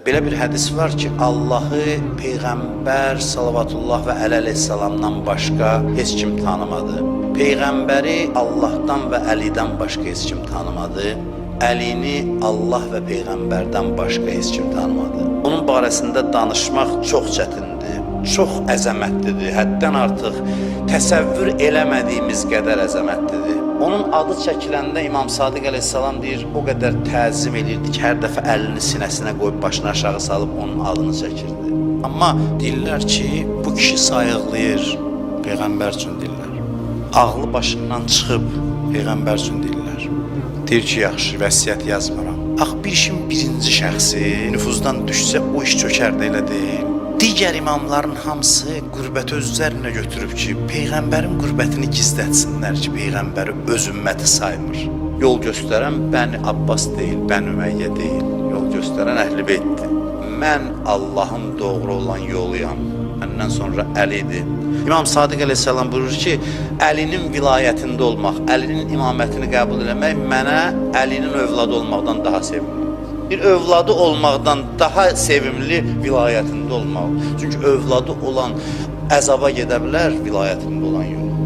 Belə bir hədis var ki, Allahı Peyğəmbər salavatullah və Əli əleyhissalamdan başqa heç kim tanımadı. Peyğəmbəri Allahdan və Əlidən başqa heç kim tanımadı. Əlini Allah və Peyğəmbərdən başqa heç kim tanımadı. Onun barəsində danışmaq çox çətindir, çox əzəmətlidir, həddən artıq təsəvvür eləmədiyimiz qədər əzəmətlidir. Onun adı çəkiləndə İmam Sadiq əleyhissalam deyir, o qədər təzim elirdi ki, hər dəfə əlini sinəsinə qoyub başını aşağı salıb onun adını çəkirdi. Amma deyirlər ki, bu kişi sayıqlayır, Peyğəmbər üçün deyirlər. Ağlı başından çıxıb, Peyğəmbər üçün deyirlər. Deyir ki, yaxşı, vəsiyyət yazmıram. Axı bir işin birinci şəxsi nüfuzdan düşsə o iş çökər də, elə deyil. Digər imamların hamısı qürbəti öz üzərinə götürüb ki, peyğəmbərin qürbətini gizlətsinlər ki, peyğəmbəri öz ümməti saymır. Yol göstərən Bəni Abbas deyil, Bəni Üməyyə deyil. Yol göstərən Əhl-i Beytdir. Mən Allahın doğru olan yoluyam. Məndən sonra Əlidir. İmam Sadiq əleyhissalam buyurur ki, Əlinin vilayətində olmaq, Əlinin imamətini qəbul eləmək mənə Əlinin övladı olmaqdan daha sevimli. Bir övladı olmaqdan daha sevimli vilayətində olmaq. Çünki övladı olan əzaba gedə bilər, vilayətində olan yox.